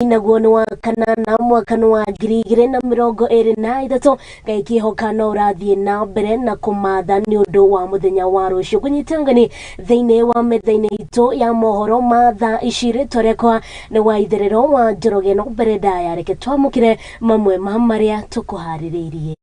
Naguo nĩ wa kanana mwaka nĩ wa 2023. Ngai kĩhoka no ũrathiĩ na mbere na kũmatha nĩ ũndũ wa mũthenya wa rũciũ. Ngũnyite ũgeni thĩinĩ wa metha-inĩ itũ ya mohoro ma thaa ici, rĩtwa rĩakwa nĩ wa Itherero wa Njoroge. No mbere ndaya, reke twamũkĩre mamwe ma marĩa tũkũharĩrĩirie.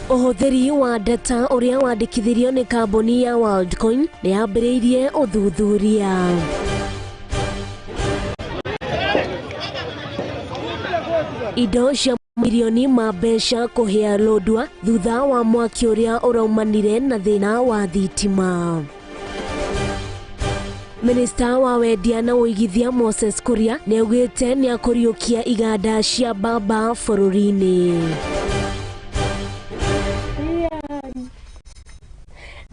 Ũhũthĩri wa data ũrĩa wandĩkithirio nĩ kambuni ya Worldcoin nĩ yambĩrĩirie ũthuthuria. Indo cia milioni ma mbeca kũhĩa Lodwar thutha wa mwaki ũrĩa ũraumanire na thĩna wa thitima. Minista wa wendia na ũigithia Moses Kuria nĩ augĩte nĩ akũriũkia iganda cia mbamba bũrũri-inĩ.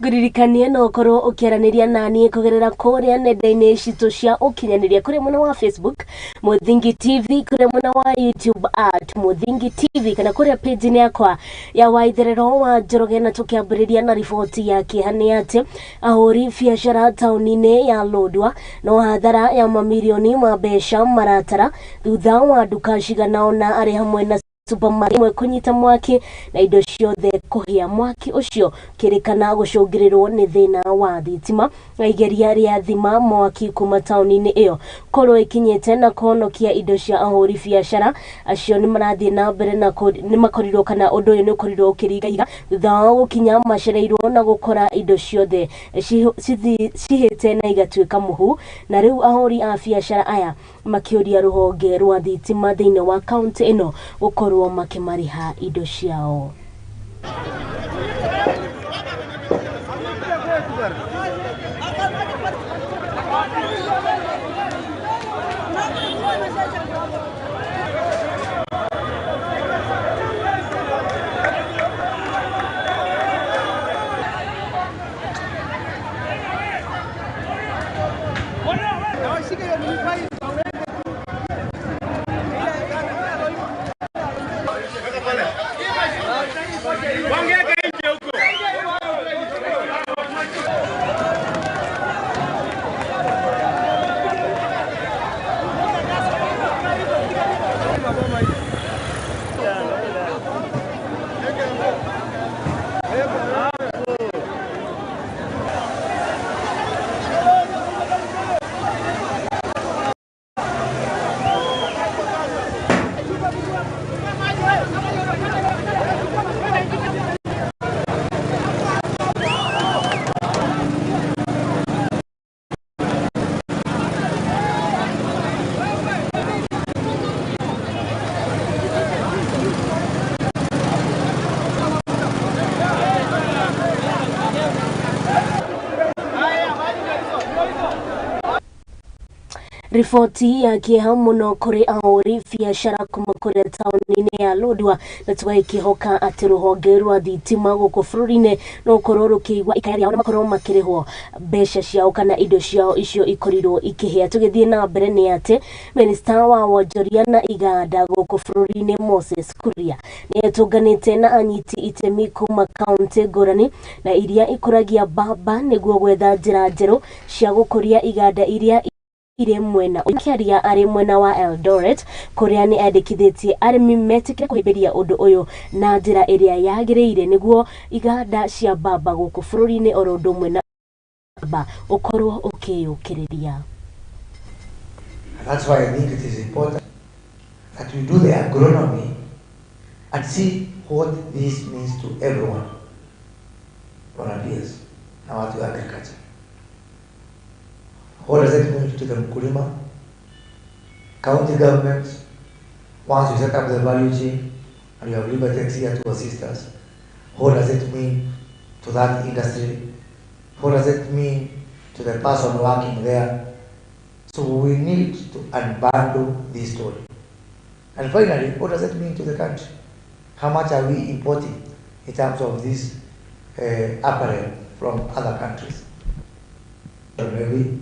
Ngũririkanie no ũkorwo ũkĩaranĩria naniĩ kũgerera kũrĩa nenda-inĩ citũ cia ũkinyanĩria, kũrĩa mwena wa Facebook Mũthingi TV, kũrĩa mwena wa YouTube at Mũthingi TV, kana kũrĩa page-inĩ yakwa ya Waitherero wa Njoroge. Na tũkĩambĩrĩria na riboti ya kĩeha nĩ atĩ ahũri biacara taũni-inĩ ya Lodwar no hathara ya mamirioni ma mbeca maratara thutha wa nduka cigana ũna arĩ hamwe na supermarket ĩmwe kũnyita mwaki na indo ciothe kũhĩa. Mwaki ũcio kĩrĩkana gũcũngĩrĩrwo nĩ thĩna wa thitima, na igeria rĩa thima mwaki kuma taũni-inĩ ĩyo korwo ĩkinyĩte na kũhonokia indo cia ahũri biacara acio. Nĩ marathiĩ na mbere na nĩ makorirwo kana ũndũ ũyũ nĩ ũkorirwo ũkĩringa ihiga thutha wao gũkinya macereirwo na gũkora indo ciothe cihĩte na igatuĩka mũhu. Na rĩu ahũri a biacara aya makĩũria rũhonge rwa thitima thĩinĩ wa kaunti ĩno gũkorwo makĩmarĩha indo ciao. Riboti ya kĩeha mũno kũrĩ ahũri biacara kuma kũrĩa taũni-inĩ ya Lodwar, na tũgakĩhoka atĩ rũhonge rwa thitima gũkũ bũrũri-inĩ no rũkorwo rũkĩigua ikaya rĩao na makorwo makĩrĩhwo mbeca ciao kana indo ciao icio ikorirwo ikĩhĩa. Tũgĩthiĩ na mbere nĩ atĩ minista wa wonjoria na iganda gũkũ bũrũri-inĩ Moses Kuria nĩ etũnganĩte na anyiti itemi kuma kaunti ngũrani na iria ikũragia mbamba nĩguo gwetha njĩra njerũ cia gũkũria iganda iria irĩ mwena. Akĩaria arĩ mwena wa Eldoret kũrĩa nĩ andĩkithĩtie arĩmi metĩkĩre kũhĩmbĩria ũndũ ũyũ na njĩra ĩrĩa yagĩrĩire nĩguo iganda cia mbamba gũkũ bũrũri-inĩ oro ũndũ ũmwe na mbamba ũkorwo ũkĩyũkĩrĩria. That's why I think it is important that we do the agronomy and see what this means to everyone. Volunteers na watu wa agriculture. What does it mean to the mkulima? County governments, once we set up the value chain and we have Libertex here to assist us, what does it mean to that industry? What does it mean to the person working there? So we need to unbundle this story. And finally, what does it mean to the country? How much are we importing in terms of this apparel from other countries? Maybe,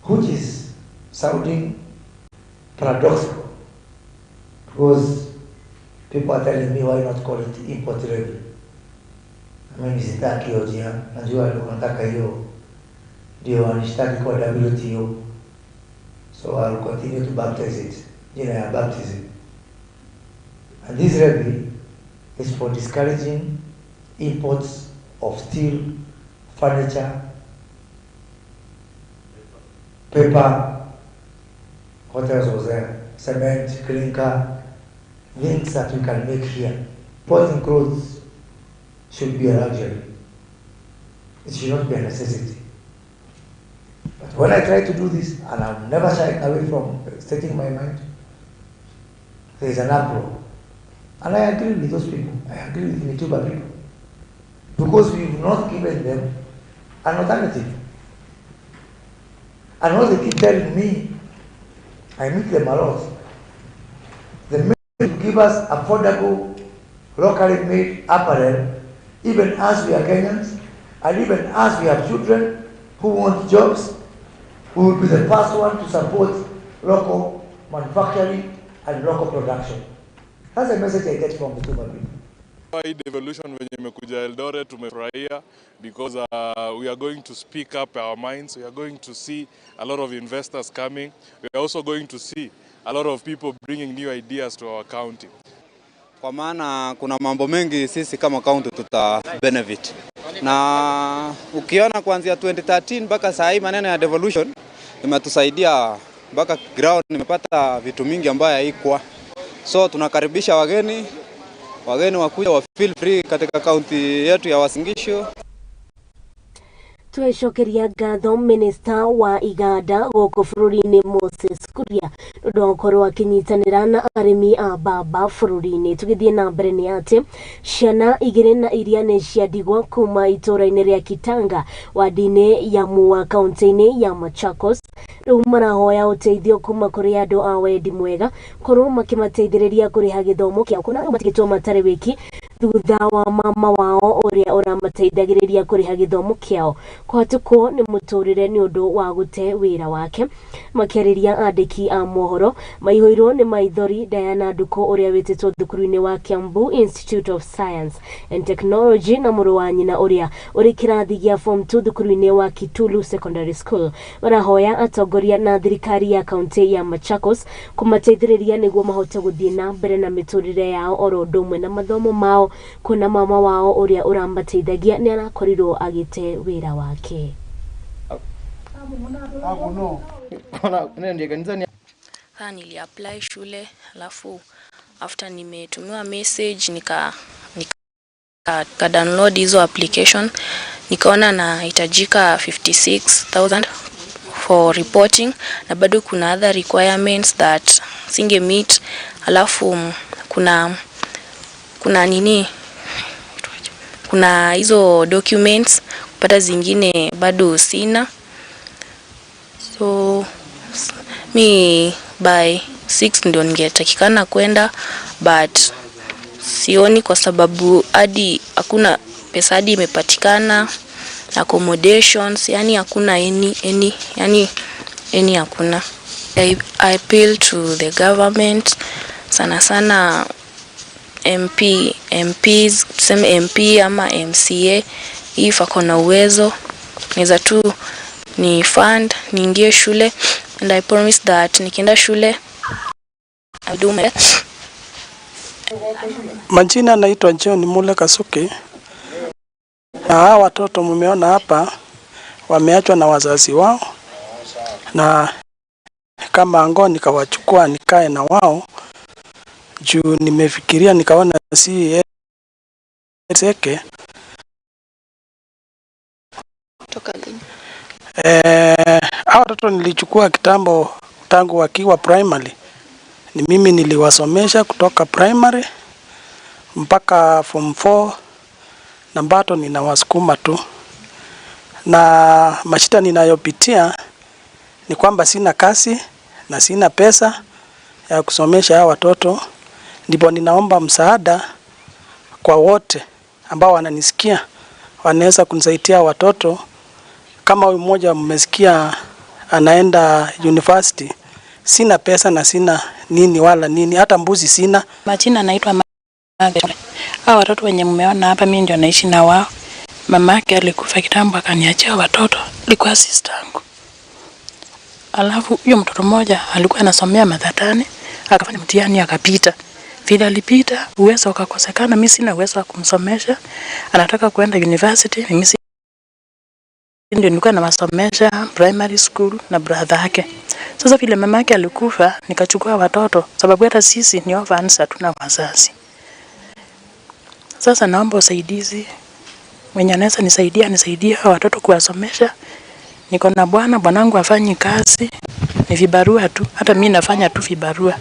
which is sounding paradoxical, because people are telling me why not call it import levy. Mimi sitaki hiyo jina, najua walikuwa wanataka hiyo ndio wanishtaki kwa WTO. So I'll continue to baptize it, jina ya baptism. And this levy is for discouraging imports of steel, furniture, paper, what else was there? Cement, clinker, things that we can make here. Importing clothes should be a luxury. It should not be a necessity. But when I try to do this, and I'm never shying away from stating my mind, there is an uproar. And I agree with those people. I agree with the Mitumba people. Because we've not given them an alternative. And what they keep telling me, I meet them a lot. The minute you give us affordable, locally made apparel, even as we are Kenyans, and even as we have children who want jobs, we will be the first one to support local manufacturing and local production. That's the message I get from the Mitumba people. Hii devolution venye imekuja Eldoret tumefurahia because we are going to speak up our minds. We are going to see a lot of investors coming. We are also going to see a lot of people bringing new ideas to our county. Kwa maana kuna mambo mengi sisi kama county tuta benefit, na ukiona kuanzia 2013 mpaka saa hii maneno ya devolution imetusaidia mpaka ground nimepata vitu mingi ambayo haikuwa. So tunakaribisha wageni, wageni wakuja wa feel free katika kaunti yetu ya Uasin Gishu. Twecokeria ngatho minista wa iganda gũkũ bũrũri-inĩ Moses Kuria nĩ ũndũ wa gũkorwo akĩnyitanĩra na arĩmi a mbamba bũrũri-inĩ. Tũgĩthiĩ na mbere nĩ atĩ ciana igĩrĩ na iria nĩ cia ndigwa kuma itũũra-inĩ rĩa Kitanga wadi-inĩ ya Mua kaunti-inĩ ya Machakos rĩu marahoya ũteithio kuma kũrĩ andũ a wendi mwega korwo makĩmateithĩrĩria kũrĩha gĩthomo kĩao kuona matigĩtwo matarĩ wiki thutha wa mama wao ũrĩa ũramateithagĩrĩria kũrĩha gĩthomo kĩao kũhatũkwo nĩ mũtũrĩre nĩ ũndũ wa gũte wĩra wake. Makĩarĩria andĩki a mohoro maihũirwo nĩ maithori, Diana Nduko ũrĩa wĩtĩtwo thukuru-inĩ wa Kiambu Institute of Science and Technology na mũrũ wa nyina ũrĩa ũrĩ kĩrathi gĩa form 2 thukuru-inĩ wa Kitulu Secondary School marahoya atongoria na thirikari ya kaunti ya Machakos kũmateithĩrĩria nĩguo mahote gũthiĩ na mbere na mĩtũrĩre yao oro ũndũ ũmwe na mathomo mao kuona mama wao ũrĩa ũramateithagia nĩ arakorirwo agĩte wĩra wake. Sasa nili-apply shule, alafu after nimetumiwa message nika download hizo application, nikaona nahitajika 56,000 for reporting na bado kuna other requirements that singe meet. Alafu kuna nini, kuna hizo documents kupata zingine bado sina, so mi by 6 ndio ningetakikana kwenda, but sioni kwa sababu hadi hakuna pesa hadi imepatikana, accommodations, yani hakuna any, yani any hakuna. I appeal to the government, sana sana MP, MPs, tuseme MP ama MCA, if ako na uwezo naweza tu ni fund niingie shule, and I promise that nikienda shule I'll do my best. Majina naitwa John Mule Kasuki, na hawa watoto mmeona hapa wameachwa na wazazi wao, na kama ango nikawachukua nikae na wao juu nimefikiria nikaona si seke. Toka lini? Hawa watoto nilichukua kitambo tangu wakiwa primary. Ni mimi niliwasomesha kutoka primary mpaka form 4 na bado ninawasukuma tu, na mashida ninayopitia ni kwamba sina kazi na sina pesa ya kusomesha hawa watoto, ndipo ninaomba msaada kwa wote ambao wananisikia, wanaweza kunisaidia watoto. Kama huyu mmoja mmesikia anaenda university, sina pesa na sina nini wala nini, hata mbuzi sina. Majina naitwa Margaret. Hawa watoto wenye mmeona hapa, mimi ndio naishi na wao. Mama yake alikufa kitambo akaniachia watoto, alikuwa sister yangu. Alafu huyo mtoto mmoja alikuwa anasomea Mathatani, akafanya mtihani akapita. Vile alipita, uwezo ukakosekana, mimi sina uwezo wa kumsomesha. Anataka kuenda university, mimi si ndio nilikuwa nawasomesha primary school na brother yake. Sasa vile mama yake alikufa, nikachukua watoto sababu hata sisi ni orphans, hatuna wazazi. Sasa naomba usaidizi, mwenye anaweza nisaidia nisaidie hao watoto kuwasomesha. Niko na bwana, bwanangu hafanyi kazi, ni vibarua tu, hata mimi nafanya tu vibarua.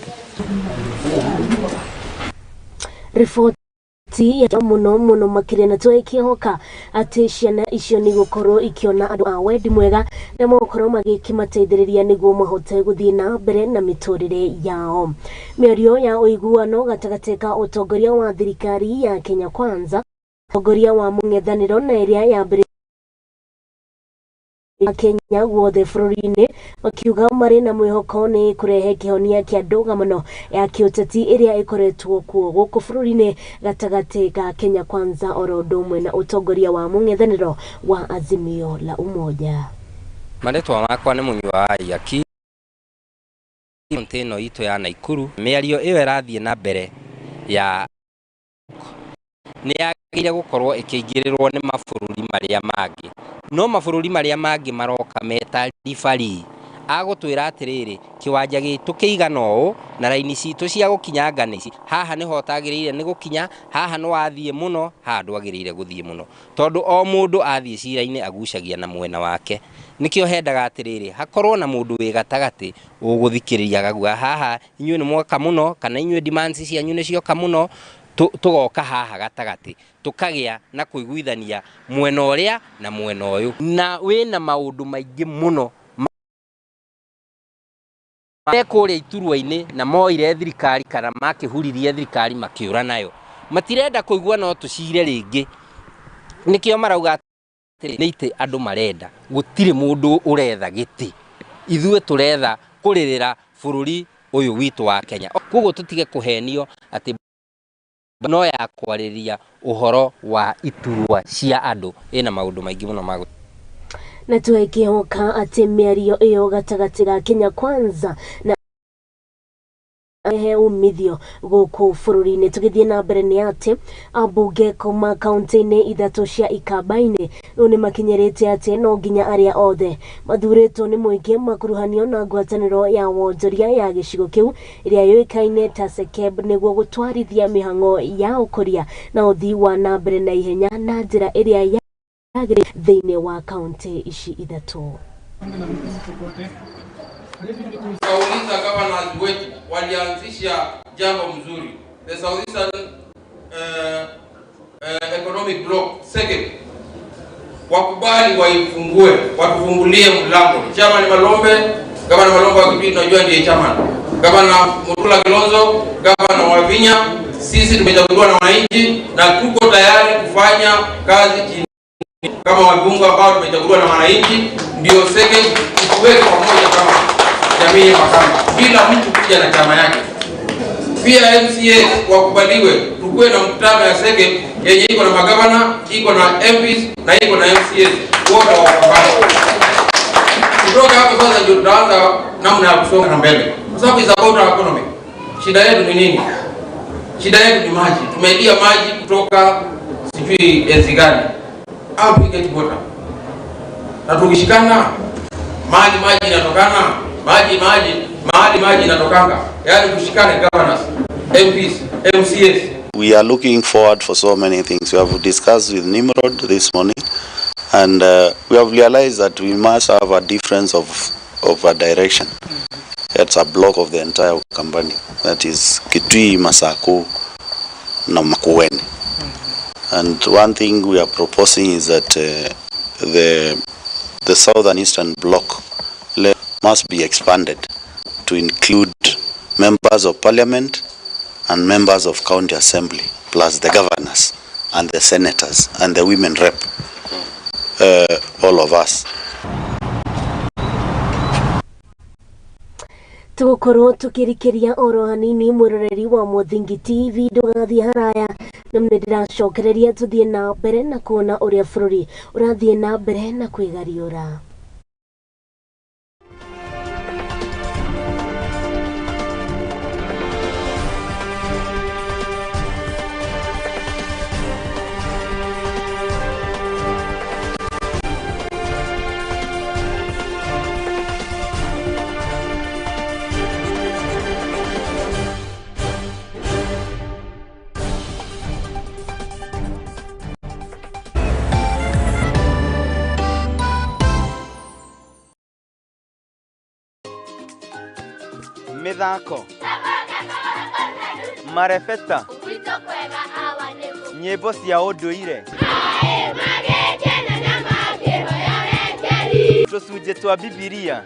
Riboti ya muno muno makiria na twĩkĩhoka atĩ ciana icio nĩ gũkorwo ikĩona andũ a wendi mwega na mogũkorwo magĩkĩmateithĩrĩria nĩguo mahote gũthiĩ na mbere na mĩtũrĩre yao. Mĩario ya ũiguano gatagatĩ ka ũtongoria wa thirikari ya Kenya Kwanza, ũtongoria wa mũng'ethanĩro na ĩrĩa yambĩrĩirie Kenya guothe bũrũri-inĩ makiuga marĩ na mwĩhoko nĩ kũrehe kĩhonia kĩa ndũgamano ya kĩũteti ĩrĩa ĩkoretwo kuo gũkũ bũrũri-inĩ gatagatĩ ka Kenya Kwanza oro ũndũ ũmwe na ũtongoria wa mũng'ethanĩro wa Azimio la Umoja. Marĩtwa makwa nĩ Mũnyua wa Iaki, kaũntĩ ĩno itũ ya Naikuru. Mĩario ĩyo ĩrathiĩ na mbere ya nĩ yagĩrĩire gũkorwo ĩkĩingĩrĩrwo nĩ mabũrũri marĩa mangĩ, no mabũrũri marĩa mangĩ maroka meta referee agũtwĩra atĩrĩrĩ, kĩwanja gitũ kĩigana ũũ na raini citũ cia gũkinyanga nĩ ici, haha nĩho ũtagĩrĩire nĩ gũkinya, haha nĩ wathiĩ mũno, haha ndwagĩrĩire gũthiĩ mũno, tondũ o mũndũ athiĩ cira-inĩ agucagia na mwena wake. Nĩkĩo hendaga atĩrĩrĩ, hakorwo na mũndũ wĩ gatagatĩ ũgũthikĩrĩria akauga haha inyuĩ nĩ mwoka mũno, kana inyuĩ demands cianyu nĩ cioka mũno, tũgoka haha gatagatĩ tũkagĩa na kũiguithania mwena ũrĩa na mwena ũyũ, na wĩna maũndũ maingĩ mũno me kũrĩa iturwa-inĩ na moire thirikari kana makĩhuririe thirikari makĩũra nayo, matirenda kũigua no tũcire rĩngĩ. Nĩkĩo marauga atĩrĩ, nĩ itĩ andũ marenda, gũtirĩ mũndũ ũretha gĩtĩ, ithuĩ tũretha kũrĩrĩra bũrũri ũyũ witũ wa Kenya. Koguo tũtige kũhenio atĩ no ya kwarĩria ũhoro wa iturwa cia andũ, ĩna maũndũ maingĩ mũno ma na twĩkĩhoka atĩ mĩario ĩyo gatagatĩ ga Kenya Kwanza na he umithio gũkũ bũrũri-inĩ. Tũgĩthiĩ na mbere nĩ atĩ ambunge kuma kaunti-inĩ ithatũ cia Ikamba-inĩ rĩu nĩ makinyĩrĩte atĩ no nginya arĩa othe mathurĩtwo nĩ mũingĩ makuruhanio na ngwatanĩro ya wonjoria ya gĩcigo kĩu ĩrĩa yũĩkaine ta SEKEB nĩguo gũtwarithia mĩhang'o ya ũkũria na ũthii wa na mbere na ihenya na njĩra ĩrĩa yagĩrĩire thĩinĩ wa kaunti ici ithatũ. Kauliza governors wetu walianzisha jambo mzuri, the Southeastern Economic Bloc SEKEB, wakubali waifungue, watufungulie mlango. Chairman Malombe, Governor Malombe wa Kitui tunajua ndiye chairman, Governor Mutula Kilonzo, Governor Wavinya, sisi tumechaguliwa na wananchi na tuko tayari kufanya kazi chini kama wabunge ambao tumechaguliwa na wananchi, ndio SEKEB tuweke pamoja kama jamii ya Wakamba bila mtu kuja na chama yake. Pia MCA wakubaliwe, tukuwe na mkutano ya SEKEB yenye iko na magavana, iko na MPs na iko na MCAs wote wa Wakamba. Kutoka hapo sasa ndio tutaanza namna ya kusonga na mbele, kwa sababu is about our economy. Shida yetu ni nini? Shida yetu ni maji. Tumelia maji kutoka sijui enzi gani. How do we get water? Na tukishikana maji, maji inatokana maji, maji mahali maji inatokanga, yaani tushikane, governors, MPs, MCAs. We are looking forward for so many things. We have discussed with Nimrod this morning, and we have realized that we must have a difference of a direction. That's a block of the entire company. That is Kitui, Masaku, na Makueni. And one thing we are proposing is that the southern eastern block must be expanded to include members of parliament and members of county assembly, plus the governors and the senators and the women rep, all of us. Tũgũkorwo tũkĩrikĩria oro hanini, mwĩroreri wa Mũthingi TV, ndũgathiĩ haraya. Na nĩ ndĩracokereria tũthiĩ na mbere na kuona ũrĩa bũrũri ũrathiĩ na mbere na kwĩgariũra. Mithako marebeta, nyĩmbo cia ũndũire, tũcunjĩ twa Bibilia.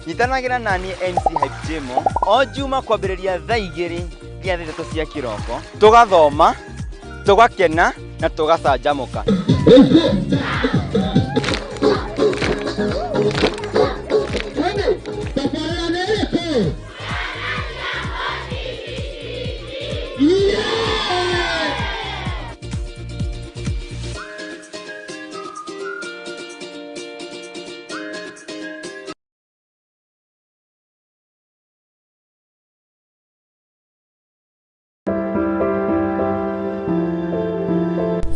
Nyitanagĩra naniĩ MC Hype Jemo o Juma kwambĩrĩria thaa 2 nginya thaa 3 cia kĩroko, tũgathoma, tũgakena na tũgacanjamũka.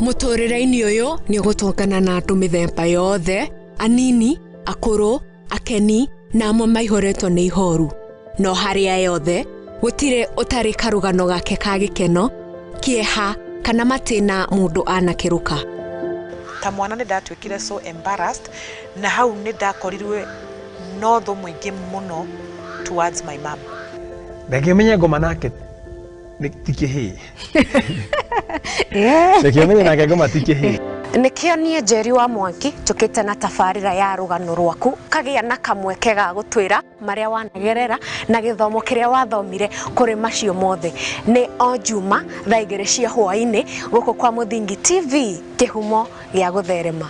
Mũtũrĩre-inĩ ũyũ nĩ ũgũtũngana na andũ mĩthemba yothe, anini, akũrũ, akeni na amwe maihũrĩtwo nĩ ihoru. No harĩa yothe gũtirĩ ũtarĩ karũgano gake ka gĩkeno, kĩeha kana matĩna mũndũ anakĩrũka. Ta mwana nĩ ndatuĩkire so embarrassed, na hau nĩ ndakorirwe no thũ mũingĩ mũno towards my mom. Reke menye ngoma nake nĩ ti kĩhĩĩ. Reke menye nake ngoma ti kĩhĩĩ. Nĩkĩo niĩ Njeri wa Mwangi njũkĩte na tabarĩra ya rũgano rwaku, kagĩa na kamweke ga gũtwĩra marĩa wanagerera na gĩthomo kĩrĩa wathomire kũrĩ macio mothe. Nĩ o Juma thaa 2 cia hwaĩ-inĩ gũkũ kwa Mũthingi TV, kĩhumo gĩa gũtherema.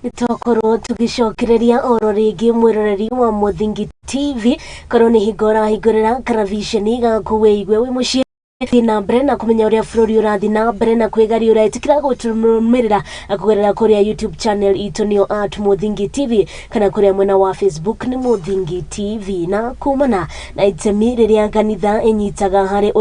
Nĩtwakorwo tũgĩcokereria oro rĩngĩ mwĩroreri wa Mũthingi TV, korwo nĩ hingo ũrahingũrĩra karaviceni gaku wĩigue wĩ mũciĩ thiĩ na mbere na kũmenya ũrĩa bũrũri ũrathiĩ na mbere na kwĩgariũra. Ĩtĩkĩra gũtũrũmĩrĩra kũgerera kũrĩa YouTube channel itũ nĩyo at Mũthingi TV, kana kũrĩa mwena wa Facebook nĩ Mũthingi TV. Na kumana na itemi rĩrĩa kanitha ĩnyitaga harĩ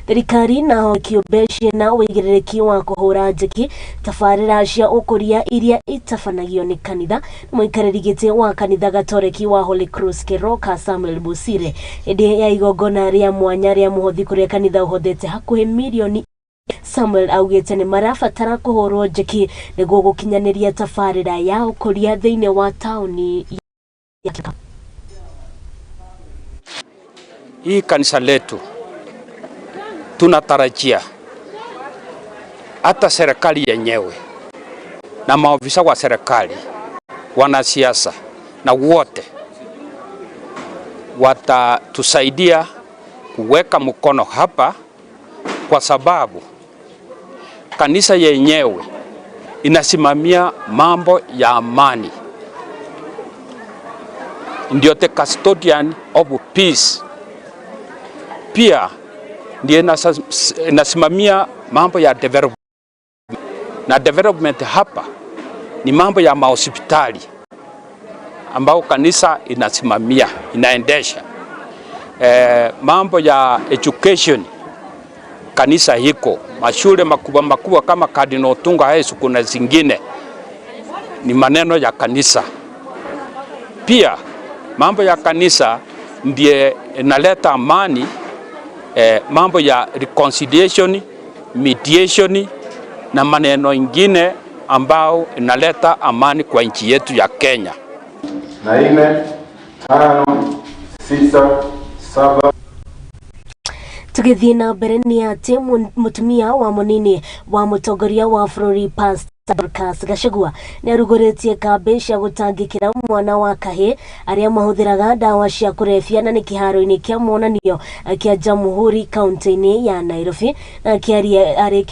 thirikari na honge kĩũmbe ciĩna ũigĩrĩrĩki wa kũhũra njeki tabarĩra cia ũkũria iria itabanagio nĩ kanitha. Mũikarĩri gĩtĩ wa kanitha Gatoreki wa Holy Cross Keroka Samuel Bosire hĩndĩ ya igongona rĩa mwanya rĩa mũhothi kũrĩa kanitha ũhothete hakuhĩ mirioni, Samuel augĩte nĩ marabatara kũhũrwo njeki nĩguo gũkinyanĩria tabarĩra ya ũkũria thĩinĩ wa taũni ya Kĩroko. Hii kanisa letu tunatarajia hata serikali yenyewe na maofisa wa serikali, wanasiasa na wote watatusaidia kuweka mkono hapa, kwa sababu kanisa yenyewe inasimamia mambo ya amani, ndio the custodian of peace. Pia ndiye inasimamia mambo ya development, na development hapa ni mambo ya mahospitali ambao kanisa inasimamia, inaendesha. Mambo ya education kanisa hiko, mashule makubwa makubwa kama Cardinal Otunga High School na zingine ni maneno ya kanisa. Pia mambo ya kanisa ndiye inaleta amani, mambo ya reconciliation, mediation na maneno ingine ambao inaleta amani kwa nchi yetu ya Kenya. Na 4, 5, 6, 7. Tugithie na mbere ni ati mutumia wa munini wa mutongoria wa bũrũri Pastor Dorcas Gachagua nĩarugũrĩtie kambĩ cia gũtangĩkĩra mwana wa kahĩ arĩa mahũthĩraga ndawa cia kũrebia na nĩ kĩharo-inĩ kĩa monanio kĩa Jamhuri kaunti-inĩ ya Nairobi. Na akĩaria arĩ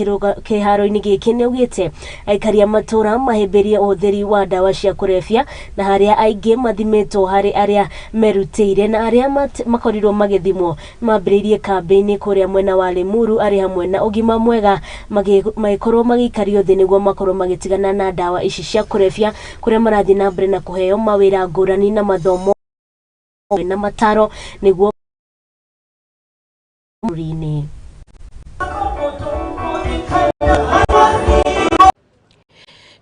kĩharo-inĩ gĩkĩ nĩaugĩte aikari a matũra mahĩmbĩrie ũhũthĩri wa ndawa cia kũrebia na harĩa aingĩ mathimĩtwo harĩ arĩa merutĩire na arĩa makorirwo magĩthimwo mambĩrĩirie kambĩ-inĩ kũrĩa mwena wa Limuru arĩ hamwe na ũgima mwega magĩkorwo magĩikario thĩ nĩguo makorwo magĩtigana na ndawa ici cia kũrebia kũrĩa marathiĩ na mbere na kũheo mawĩra ngũrani na mathomo na mataro nĩguo bũrũri-inĩ.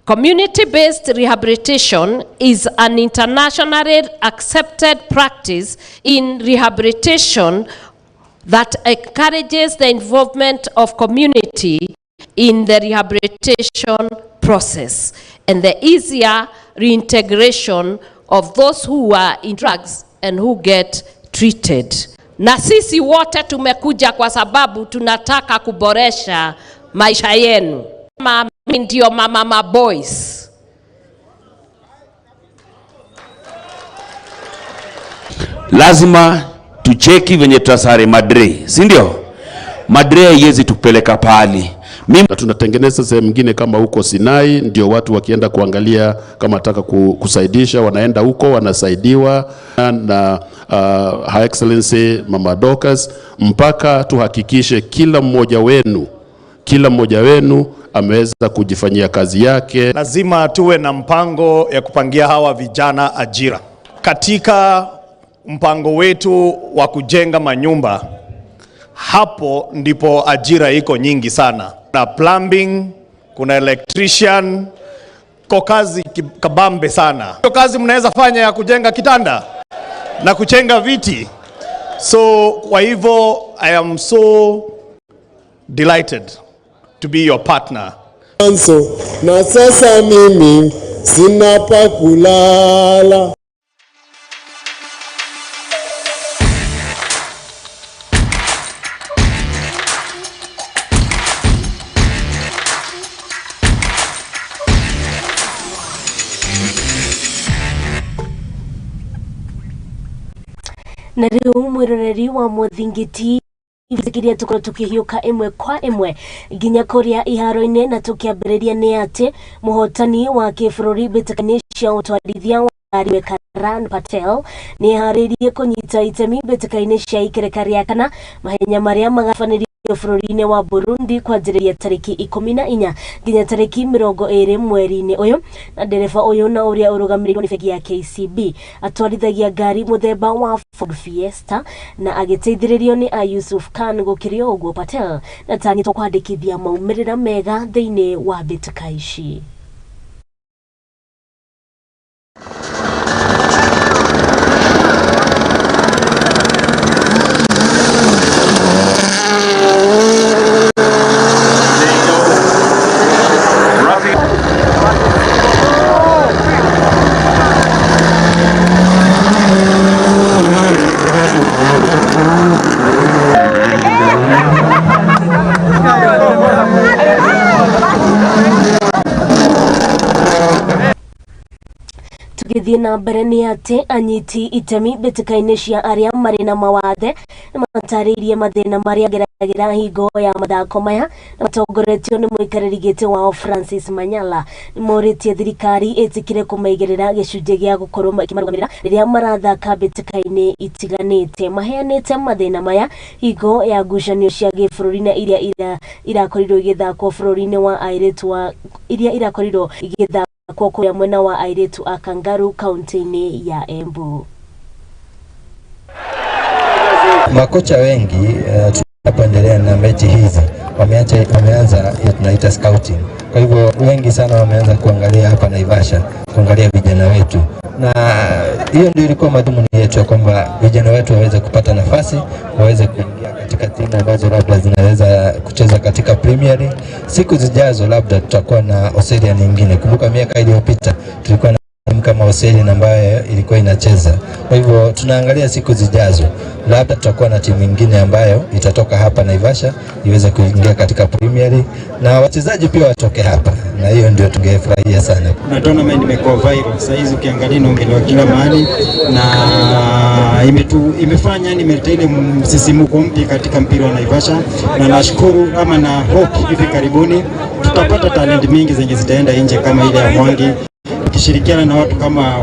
Community-based rehabilitation is an internationally accepted practice in rehabilitation that encourages the involvement of community in the rehabilitation process and the easier reintegration of those who are in drugs and who get treated. Na sisi wote tumekuja kwa sababu tunataka kuboresha maisha yenu. Mama ndio mama boys. Lazima tucheki venye tutasare Madre, si ndio? Madre haiwezi tupeleka pahali. Mimi tunatengeneza sehemu nyingine kama huko Sinai, ndio watu wakienda kuangalia kama nataka kusaidisha wanaenda huko wanasaidiwa na Her Excellency Mama Dorcas, mpaka tuhakikishe kila mmoja wenu ameweza kujifanyia kazi yake. Lazima tuwe na mpango ya kupangia hawa vijana ajira. Katika mpango wetu wa kujenga manyumba, hapo ndipo ajira iko nyingi sana. Kuna plumbing, kuna electrician, kwa kazi kabambe sana. Kwa kazi mnaweza fanya ya kujenga kitanda na kujenga viti. So kwa hivyo I am so delighted to be your partner. Na sasa mimi sina pa kulala. Na rĩu mwĩroreri wa Mũthingi TV tukorwo tukihiũka ĩmwe kwa ĩmwe nginya kũrĩa iharo-inĩ, na tũkĩambĩrĩria nĩ atĩ mũhotani wa kĩbũrũri mbĩtĩka-inĩ cia ũtwarithia wa ngari Karan Patel nĩ eharĩirie kũnyita itemi mbĩtĩka-inĩ cia ikereka rĩa kana mahenya marĩa magabanĩrio bũrũri-inĩ wa Burundi kwanjĩrĩria tarĩki 14 nginya tarĩki 20 mweri-inĩ ũyũ. Na ndereba ũyũ na ũrĩa ũrũgamĩrĩirwo nĩ bengi ya KCB atwarithagia ngari mũthemba wa Ford Fiesta na agĩteithĩrĩrio nĩ a Yusuf Khan. Gũkĩrĩ o ũguo, Patel natanyĩtwo kwandĩkithia maumĩrĩra mega thĩinĩ wa mbĩtĩka ici. Tugĩthiĩ na mbere nĩ atĩ anyiti itemi mbĩtĩka-inĩ cia arĩa marĩ na mawathe nĩmatarĩirie mathĩna marĩa mageragĩra hingo ya mathako maya, na matongoretio nĩ mũikarĩri gĩtĩ wao Francis Manyala. Nĩmorĩtie thirikari ĩtĩkĩre kũmaigĩrĩra gĩcunjĩ gĩa gũkorwo makĩmarũgamĩrĩra rĩrĩa marathaka mbĩtĩka-inĩ itiganĩte. Maheanĩte mathĩna maya hingo ya ngucanio cia gĩbũrũri na iria irakorirwo igĩthakwo bũrũri-inĩ wa airĩtu wa iria irakorirwo igĩthakwo kũrĩa mwena wa airĩtu a Kangaru kaunti-inĩ ya Embu. Makocha wengi tunapoendelea na mechi hizi wameanza hiyo tunaita scouting. Kwa hivyo wengi sana wameanza kuangalia hapa Naivasha, kuangalia vijana wetu, Na hiyo ndio ilikuwa madhumuni yetu ya kwamba vijana wetu waweze kupata nafasi, waweze kuingia katika timu ambazo labda zinaweza kucheza katika Premier League. Siku zijazo labda tutakuwa na Oserian nyingine. Kumbuka miaka iliyopita tulikuwa na timu kama Oserian ambayo ilikuwa inacheza. Kwa hivyo tunaangalia siku zijazo, labda tutakuwa na timu nyingine ambayo itatoka hapa Naivasha iweze kuingia katika Premier League na wachezaji pia watoke hapa, na hiyo ndio tungefurahia sana. Na tournament imekuwa viral sasa hizi, ukiangalia inaongelewa kila mahali na imefanya yani imeleta ile msisimuko mpya katika mpira wa Naivasha, na nashukuru ama na hope hivi karibuni tutapata talent mingi zenye zitaenda nje kama ile ya Mwangi, tukishirikiana na watu kama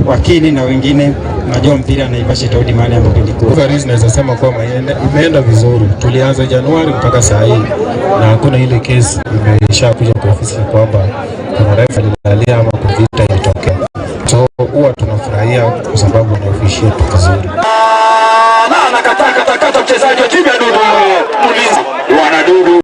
wakili na wengine, najua mpira Naivasha itarudi mahali ambapo ilikuwa. Referees naweza sema kwamba imeenda vizuri. Tulianza Januari mpaka saa hii na hakuna ile kesi imeshakuja kwa ofisi kwamba kuna refa alilalia ama kuna vita ilitokea. So huwa tunafurahia kwa sababu wana officiate vizuri. Na anakataa katakata mchezaji wa timu ya Dudu Ulinzi wanadudu.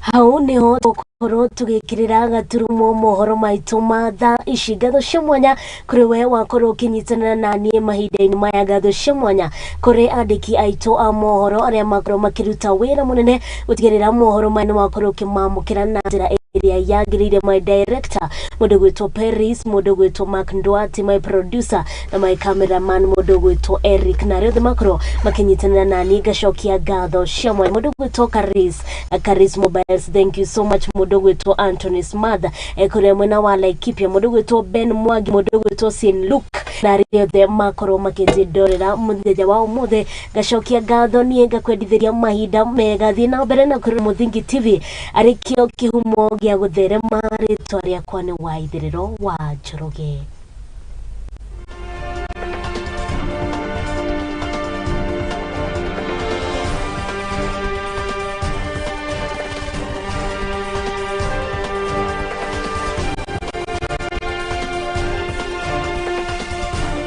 Hau niho tũgũkorwo tũgĩkĩrĩra gaturumo mohoro maitũ ma thaa ici. Ngatho cia mwanya kũrĩ we wakorwo ũkĩnyitanĩra na niĩ mahinda-inĩ maya. Ngatho cia mwanya kũrĩ andĩki aitũ a mohoro arĩa makorwo makĩruta wĩra mũnene gũtigĩrĩra mohoro maya nĩ wakorwo ũkĩmamũkĩra na njĩra ĩrĩa yagĩrĩire. My director mũndũ gwĩtwo Paris, mũndũ gwĩtwo Mark Ndwati, my producer na my cameraman mũndũ gwĩtwo Eric, na arĩa othe makorwo makĩnyitanĩra na niĩ ngacokia ngatho cia mwanya. Mũndũ gwĩtwo Karis, Karis Mobiles, thank you so much. Mũndũ gwĩtwo Anthony Smith kũrĩa mwena wa Laikipia, mũndũ gwĩtwo Ben Mwangi, mũndũ gwĩtwo St Luke, na arĩa othe makorwo makĩnjĩndorera mũthenya wa ũmũthĩ, ngacokia ngatho. Niĩ ngakwendithĩria mahinda mega. Thiĩ na mbere na kũrĩ Mũthingi TV arĩ kĩo kĩhumo gĩa gũtherema. Rĩtwa rĩakwa nĩ Waithĩrĩro wa Njoroge.